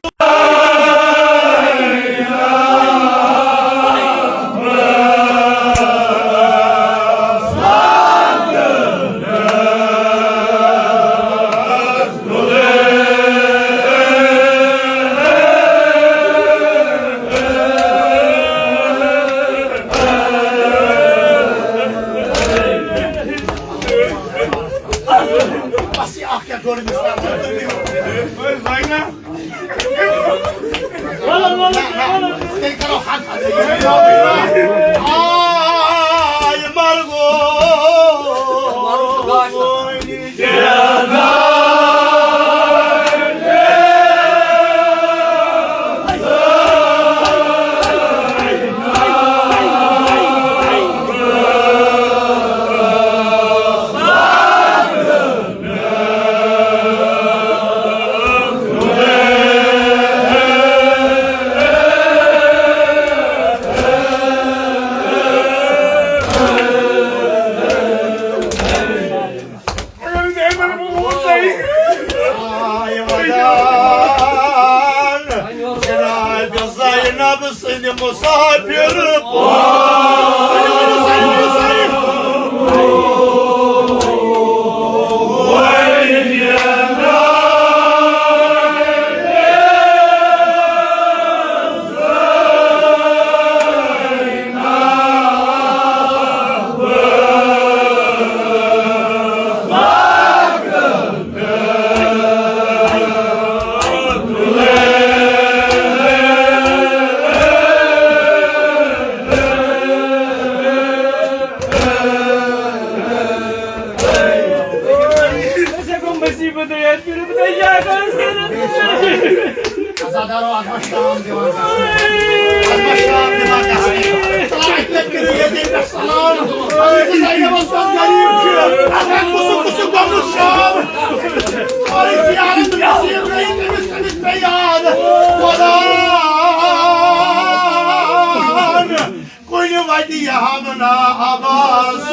بس یہِ اکھ یا ڈوٚڈ مِثال۔ تیٚلہِ کرو حق ادا۔ آے مرگو۔ آے ودان، جناب زینب سٕنٛدِ مسافر۔ مصیبت ہے یار، پھر بتائی کیا کریں؟ عزادارو، از ما شام دِوان گژھنہٕ۔ از ما شام دِوان گژھنہٕ۔ چلو، اَکہِ لَٹہِ کٔرِو ییٚتہِ پٮ۪ٹھ سلام۔ حضرت زینبَس ووٚن غریٖب چھُ۔ اَتھ ہا کُسُ کُسُ گوٚمُت شام۔ اور زیارت نصیب گٔے تٔمِس، تٔمِس پیٚیہِ یاد۔ قرآن۔ کُنہِ وَتہِ یہِ ہَم نا عباس۔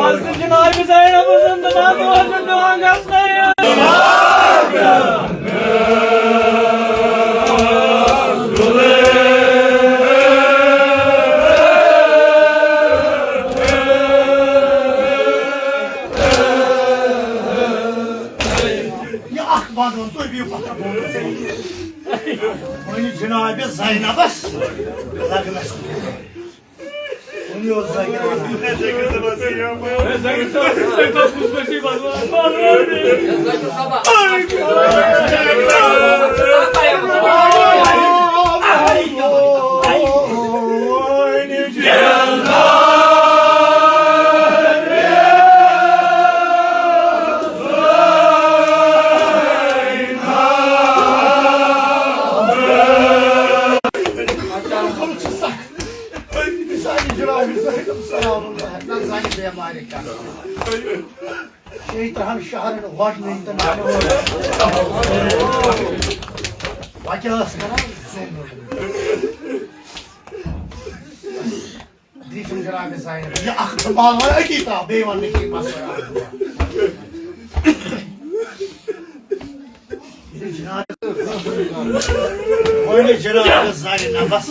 آز تہِ جناب زینب سُنٛد ناو روزُن دِوان گژھنہٕ۔ یہِ اکھ بنٛد ووٚن تُہۍ بِہِو پتھر بۄن۔ وۄنۍ جناب زینبس لگنس۔ وۄنۍ اوس زینب۔ شیٚیہِ ترٕٛہن شہرن وۄڈنٕے تہٕ نانہِ وٲلۍ۔ وۄنۍ کیٛاہ ٲس کران؟ بیٚیہِ چھُنہٕ جناب زینب۔ یہِ اکھ سنبھال وۄنۍ أتی تھاو، بیٚیہِ وَن نہٕ کینٛہہ، بس وۄنۍ اکھ دُعا۔ ییٚلہِ جناب، وۄنۍ جناب زینبس۔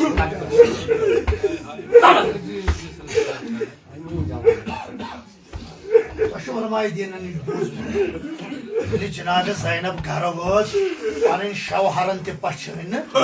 تۄہہِ چھُو علماء دیٖنَن نِش بوٗزمُت، ییٚلہِ جناب زینب گرٕ وٲژ، پنٕنۍ شوہرن تہِ پچھٲنۍ نہٕ۔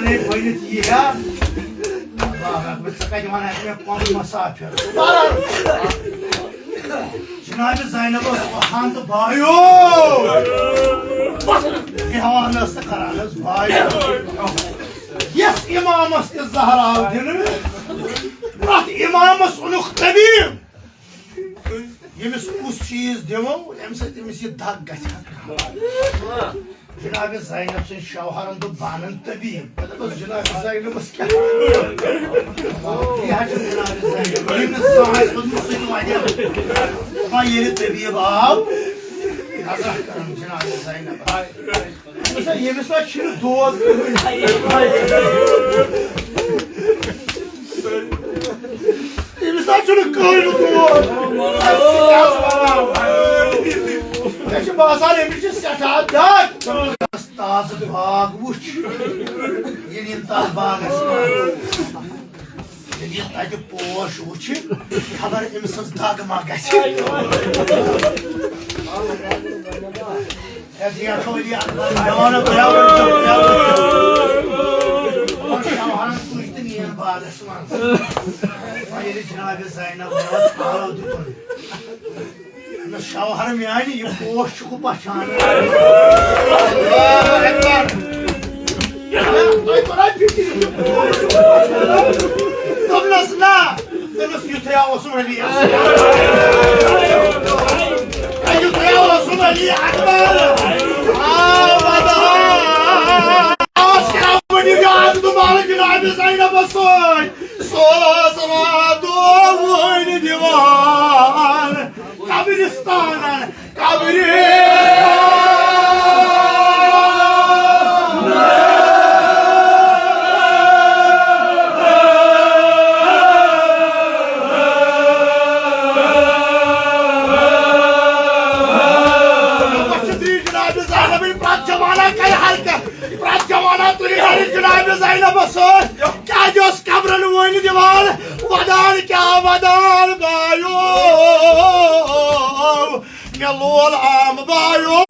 ہے، بٔنِتھ یی ہا۔ اللہ اکبر، ژٕ کتہِ ونان مےٚ پنُن مسافر؟ جناب زینب ٲس وۄتھان تہٕ بایو، بیٚہوان ٲس تہٕ کران ٲس بایو۔ یس امامس تہِ زہر آو دِنہٕ، پرٛٮ۪تھ امامس اوٚنُکھ طبیب۔ ییٚمِس کُس چیٖز دِمو، ییٚمہِ سۭتۍ أمِس یہِ دگ گژھِ ہا کم۔ جناب زینب سٕنٛدۍ شوہرن دوٚپ، "بہٕ انن طبیب۔" مےٚ دوٚپمس، "جناب زینبس کیٛاہ؟ یہِ حظ چھِ جناب زینب، ییٚمِس زانٛہہ آسہِ ووٚنمُت، سُہ تہِ ونہِ۔ وۄنۍ ییٚلہِ طبیب آو، نظر کرن جناب زینب۔" دوٚپمس، "ییٚمِس حظ چھِنہٕ دود کٕہٕنۍ۔" أمِس حظ چھُنہٕ کٕہٕنۍ دود۔ مےٚ چھُ باسان، أمِس چھِ سٮ۪ٹھاہ دگ۔ تازٕ باغ وٕچھ، ییٚلہِ یِم تَتھ باغس منٛز، ییٚلہِ یِم تَتہِ پوش وٕچھِ، خبر أمۍ سٕنٛز دگ ما گژھِ۔ ہے، جی، اَتھ چھُ علی اکبر، مےٚ وَنو، بہٕ ہٮ۪وٕ أمۍ سُنٛد، بہٕ ہٮ۪وٕ أمۍ سُنٛد۔ شوہرن تُج تہٕ نِیَن باغس منٛز۔ وۄنۍ ییٚلہِ جناب زینب وٲژ، آو دیُتُن۔ نہ شوہر میانہِ، یہِ پوش چھُکھ پچھان۔ اللہ اکبر۔ تۄہہِ توٚرا فِکرِ، یہِ پوش چھُکھ پچھان؟ دوٚپنس، نہ۔ دوٚپنس، یُتھُے آو اوسُم علی۔ یُتھُے آو اوسُم علی اکبر۔ آو ودان۔ آس کیٛاہ ؤنِو یاد تُمہارٕ جناب زینبس سۭتۍ؟ سُہ اوس راتو وُنہِ دِوان قبرستانن، قبرستان۔ پرٛٮ۪تھ جمانہ کرِ حرکت، پرٛٮ۪تھ جمانہ تُلہِ گرِ جناب زینبس سۭتۍ۔ کیٛازِ اوس قبرن وٲلۍ دِوان ودان؟ کیٛاہ ودان بایو؟ مےٚ لول عام بایو۔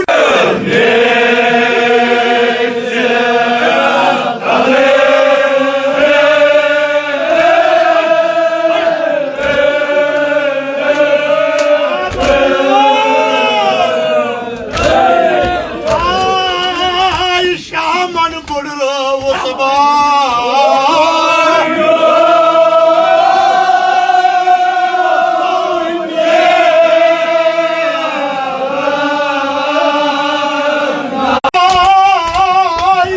آے شامن بُڈرٲوُس بہٕ۔ آے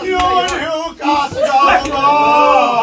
یور ہیوٗ کس گوٚو بہٕ۔